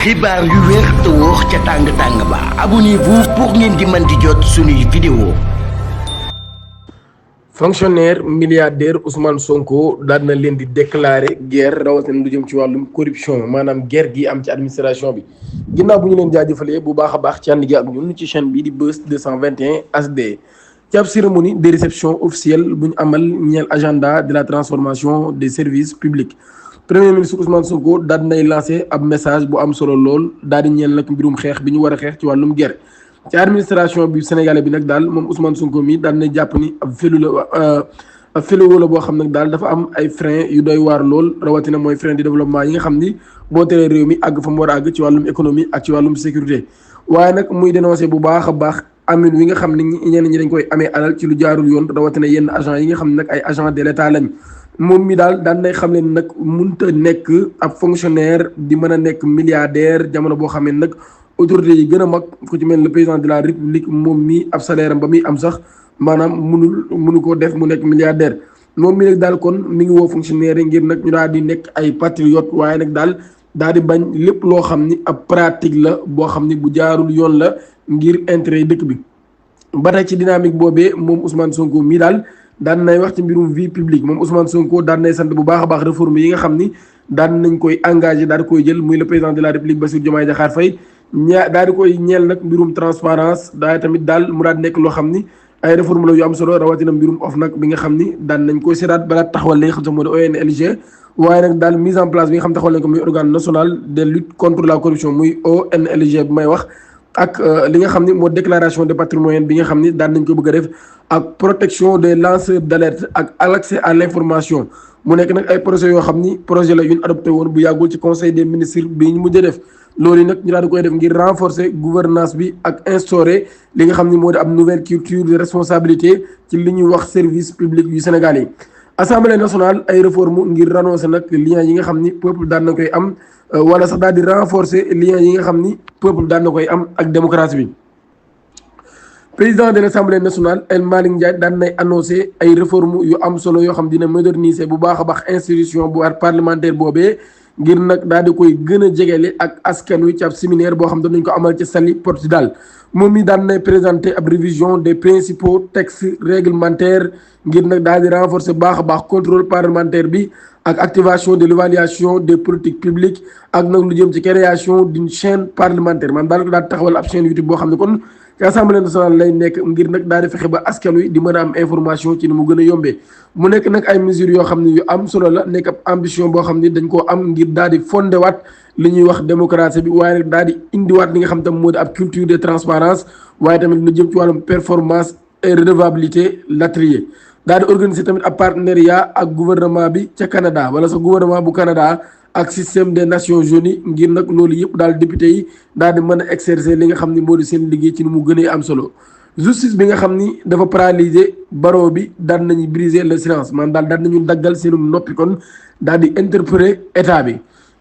xibaar yu wér te wóor ca tàng-tàng ba abonnez-vous pour ngeen di mën di jot suñuy vidéo. Fonctionnaire milliardaire Ousmane Sonko daal na leen di déclarer guerre rawatina lu jëm ci wàllum corruption maanaam guerre gi am ci administration bi ginnaaw bu ñu leen jaajëfalee bu baax a baax ci ànd gi ak ñun ci chaîne bii di Buzz 221 HD ci ab cérémonie de réception officielle bu ñu amal ñeel agenda de la transformation des services publics. Premier ministre Ousmane Sonko daal nay lancé ab message bu am solo lool daal di ñeel nag mbirum xeex bi ñu war a xeex ci wàllum guerre ci administration bi sénégalais bi nag daal moom Ousmane Sonko mi daal nay jàpp ni ab fléau la boo xam nag daal dafa am ay frein yu doy waar lool rawatina mooy frein de développement yi nga xam ni boo teree réew mi àgg fa mu war a àgg ci wàllum économie ak ci wàllum sécurité waaye nag muy dénoncé bu baax a baax amin wi nga xam ne ñenn ñi dañ koy amee alal ci lu jaarul yoon rawatina yenn agent yi nga xam ne nag ay agent de l'état lañ moom mi daal daan nay xam leen nag munta nekk ab fonctionnaire di mën a nekk milliardaire jamono boo xam ne nag autorités yi gën a mag ku ci mel le président de la république moom mi ab salaire am ba muy am sax maanaam munu koo def mu nekk milliardaire moom mi nag daal kon mi ngi woo fonctionnaire yi ngir nag ñu daal di nekk ay patriote waaye nag daal di bañ lépp loo xam ni ab pratique la boo xam ni bu jaarul yoon la ngir intérêt dëkk bi ba tey ci dynamique boobee moom Ousmane Sonko mii daal daan nay wax ci mbirum vie publique moom Ousmane Sonko daan nay sant bu baax a baax réforme yi nga xam ni daan nañ koy engagé daal di koy jël muy le président de la république Bassirou Diomaye Diakhar Faye daal di koy ñeel nag mbirum transparence daal tamit daal mu daal nekk loo xam ni ay réforme la yu am solo rawatina mbirum OFNAC bi nga xam ni daan nañ koy seetaat balaa taxawal li nga xam sax moo di ONLG waaye nag daal mise en place bi nga xam taxawal nañ ko muy organe national de lutte contre la corruption muy ONLG bi may wax ak li nga xam ni moo déclaration de patrimoine bi nga xam ni daan nañ ko bëgg a def ak protection des lanceurs d'alerte ak l'accès à l'information mu nekk nag ay projets yoo xam ni projet la yu ñu adopté woon bu yàggul ci conseil des ministres bi ñu mujjee def loolu nag ñu daal di koy def ngir renforcer gouvernance bi ak instaurer li nga xam ni moo di ab nouvelle culture de responsabilité ci li ñuy wax service public yu Sénégal yi. Assemblée nationale ay réformes ngir renoncer nag liens yi nga xam ni peuple daan na koy am wala sax daal di renforcer liens yi nga xam ni peuple daan na koy am ak démocratie bi. Président de l'Assemblée nationale El Malick Ndiaye daan nay annoncé ay réformes yu am solo yoo xam dina moderniser bu baax a baax institution bu parlementaire boobee ngir nag daal di koy gën a jegele ak askan wi ci ab séminaire boo xam dañ ko amal ci Saly Portudal moom mi daan nay présenter ab révision des principaux textes réglementaires ngir nag daal di renforcer baax a baax contrôle parlementaire bi ak activation de l'évaluation des politiques publiques ak nag lu jëm ci création d'une chaîne parlementaire man daal ko daal di taxawal ab chaîne YouTube boo xam ne kon ci Assemblée nationale lay nekk ngir nag daal di fexe ba askan wi di mën a am information ci ni mu gën a yombee mu nekk nag ay mesures yoo xam ne yu am solo la nekk ab ambition boo xam ni dañ koo am ngir daal di fondewaat li ñuy wax démocratie bi waaye nag daal di indiwaat li nga xam tam moo di ab culture de transparence waaye tamit lu jëm ci wàllum performance et redevabilité latrier daal di organiser tamit ab partenariat ak gouvernement bi ca Canada wala sax gouvernement bu Canada ak système des Nations Unies ngir nag loolu yëpp daal député yi daal di mën a exercer li nga xam ni moo di seen liggéey ci ni mu gënee am solo justice bi nga xam ni dafa paralyser barreau bi daan nañu briser le silence maanaam daal nañu daggal seenu noppi kon daal di interpeller état bi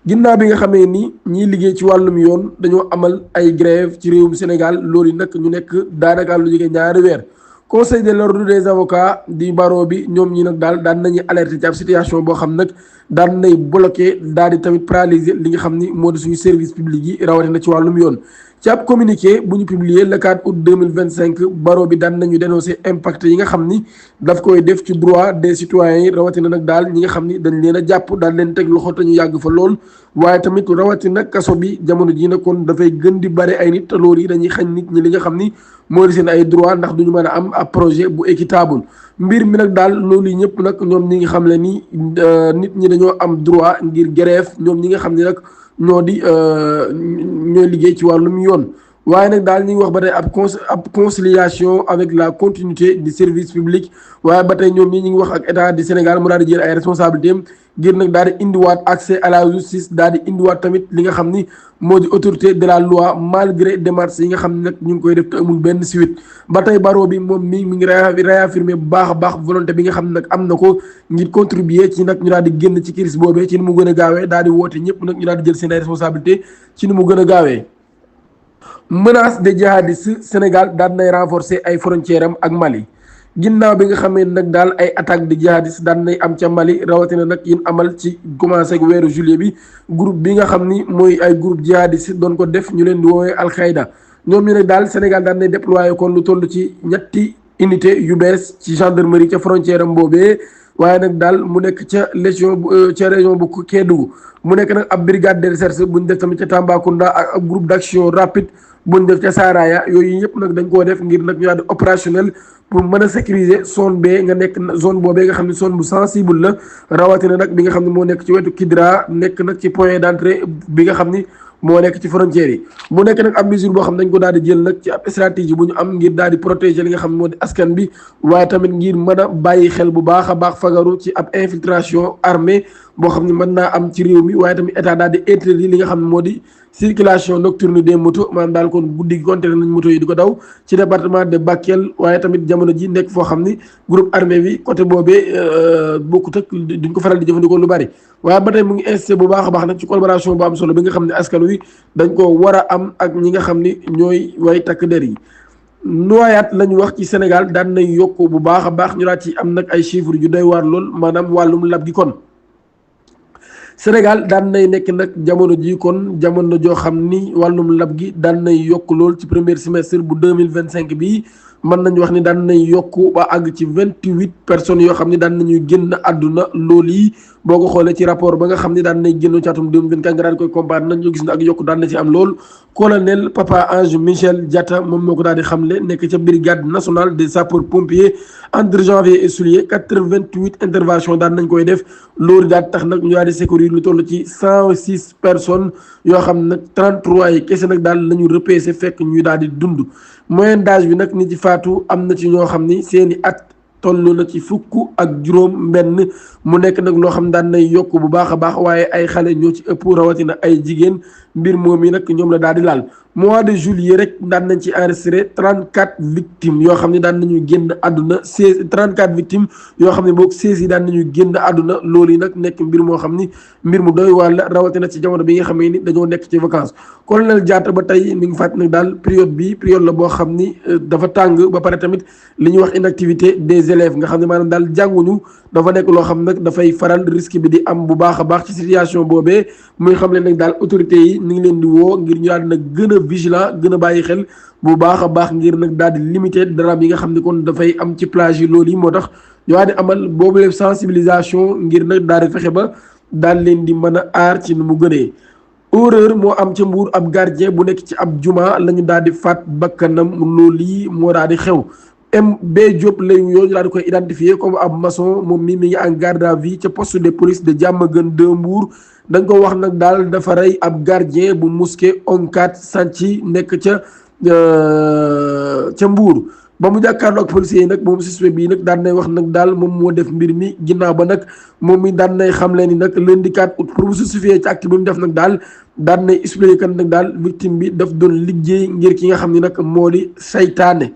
ginnaaw bi nga xamee ni ñiy liggéey ci wàllum yoon dañoo amal ay grève ci réewum Sénégal loolu nag ñu nekk daanaka lu jege ñaari weer conseil de l'ordre des avocats di barreau bi ñoom ñi nag daal daan nañu alerter ci ab situation boo xam nag daan nay bloqué daal di tamit paralyser li nga xam ni moo di suñu service public yi rawatina ci wàllum yoon ci ab communiqué bu ñu publier le 4 août 2025 barreau bi daan nañu dénoncer impact yi nga xam ni daf koy def ci droit des citoyens yi rawatina nag daal ñi nga xam ni dañ leen a jàpp daal leen teg loxo te ñu yàgg fa lool waaye tamit rawatina kaso bi jamono ji nag kon dafay gën di bare ay nit te loolu yi dañuy xañ nit ñi li nga xam ni moo di seen ay droit ndax duñu mën a am ab projet bu équitable mbir mi nag daal loolu yi ñëpp nag ñoom ñi ngi xam le ni nit ñi dañoo am droit ngir grève ñoom ñi nga xam ne nag ñoo di ñooy liggéey ci wàllum yoon waaye nag daal ñi ngi wax ba tey ab conciliation avec la continuité du service public waaye ba tey ñoom ñi ngi wax ak état du Sénégal mu daal di jël ay responsabilités ngir nag daal di indiwaat accès à la justice daal di indiwaat tamit li nga xam ni moo di autorité de la loi malgré démarches yi nga xam ne nag ñu ngi koy def te amul benn suite ba tey barreau bi moom mi ngi réaffirmer bu baax a baax volonté bi nga xam ne nag am na ko ngir contribuer ci nag ñu daal di génn ci crise boobee ci ni mu gën a gaawee daal di woote ñëpp nag ñu daal di jël seen ay responsabilité ci ni mu gën a gaawee menace des djihadistes Sénégal daal nay renforcer ay frontières am ak Mali ginnaaw bi nga xamee nag daal ay attaque de jihadiste daan nay am ca Mali rawatina nag yin amal ci commencé ak weeru juillet bi groupe bi nga xam ni mooy ay groupe jihadiste doon ko def ñu leen di woowee Al-Qaïda ñoom ñu ne daal Sénégal daan nay déployé kon lu toll ci ñetti unité yu bees ci gendarmerie ca frontière am boobee waaye nag daal mu nekk ca ca région bu Kédougou mu nekk nag ab brigade de recherche bu ñu def tamit ca Tambacounda ak ab groupe d' action rapide bu ñu def ca Saraya yooyu yëpp nag dañ koo def ngir nag ñu daal di opérationnel pour mën a sécuriser zone bee nga nekk zone boobee nga xam ne zone bu sensible la rawatina nag bi nga xam ne moo nekk ci wetu Kidira nekk nag ci point d' entrée bi nga xam ni moo nekk ci frontières yi mu nekk nag ab mesure boo xam ne dañ ko daal di jël nag ci ab stratégie bu ñu am ngir daal di protéger li nga xam ne moo di askan bi waaye tamit ngir mën a bàyyi xel bu baax a baax fagaru ci ab infiltration armée boo xam ne mën naa am ci réew mi waaye tamit état daal di interdire li nga xam ne moo di circulation nocturne des motos maanaam daal kon guddi gi konte nañ moto yi di ko daw ci département de Bakel waaye tamit jamono ji nekk foo xam ni groupe armé bi côté boobee bokkut ak duñ ko faral di jëfandikoo lu bari waaye ba tey mu ngi insisté bu baax a baax nag ci collaboration bu am solo bi nga xam ne askan wi dañ ko war a am ak ñi nga xam ni ñooy way takk der yi noyaat lañu wax ci Sénégal daan nay yokk bu baax a baax ñu daal ci am nag ay chiffres yu doy waar lool maanaam wàllum lab gi kon Sénégal daan nay nekk nag jamono ji kon jamono joo xam ni wàllum lab gi daan nay yokk lool ci premier semestre bu 2025 bii mën nañu wax ni daan nay yokk ba àgg ci 28 personnes yoo xam ni daan nañuy génn àdduna loolu yi boo ko xoolee ci rapport ba nga xam ni daan nay génn ci atum 2024 nga daan koy comparé nañu gis ne ak yokk daan na ci am lool colonel Papa Ange Michel Diatta moom moo ko daal di xamle nekk ca brigade nationale des sapeurs pompiers entre janvier et juillet 88 intervention daan nañ koy def loolu daal tax nag ñu daal di sécuriser lu toll ci 106 personnes yoo xam ne nag 33 yi kese nag daal la ñu repêché fekk ñuy daal di dund moyenne d'âge bi nag nit ci faatu am na ci ñoo xam ni seeni at toll na ci fukk ak juróom benn mu nekk nag loo xam daan nay yokk bu baax a baax waaye ay xale ñoo ci ëpp rawatina ay jigéen mbir moom yi nag ñoom la daal di laal mois de juillet rek daan nañ ci enregistré 34 victimes yoo xam ne daan nañu génn àdduna 34 victimes yoo xam ne boog 16 yi daan nañu génn àdduna loolu yi nag nekk mbir moo xam ni mbir mu doy waar la rawatina ci jamono bi nga xamee ni dañoo nekk ci vacances colonel Diatta ba tey mi ngi fàtt nag daal période la boo xam ni dafa tàng ba pare tamit li ñuy wax inactivité des élèves nga xam ne maanaam daal jànguñu dafa nekk loo xam nag dafay faral risque bi di am bu baax a baax ci situation boobee muy xam leen nag daal autorités yi ni ngi leen di woo ngir ñu daal di nag gën a vigilant gën a bàyyi xel bu baax a baax ngir nag daal di limiter drame yi nga xam ne kon dafay am ci plage yi loolu yi moo tax ñu daal di amal boobu lépp sensibilisation ngir nag daal di fexe ba daal leen di mën a aar ci nu mu gënee. horreur moo am ca Mbuur ab gardien bu nekk ci ab juma la ñu daal di faat bakkanam loolu yi moo daal di xew. MB Diop lay wuyoo ñu daal di koy identifié comme ab maçon moom mi ngi en garde à vue ca poste de police de Diamaguène 2 Mbour dañ ko wax nag daal dafa rey ab gardien bu mosquée Oncat Santhi nekk ca Mbour ba mu jàkkaarloo ak policiers yi nag moom suspect bii nag daan nay wax nag daal moom moo def mbir mi ginnaaw ba nag moom mi daan nay xamle ni nag lundi 4 août pour mu justifier ci acte bi mu def nag daal daan nay expliqué kan nag daal victime bi daf doon liggéey ngir ki nga xam ne nag moo di saytaane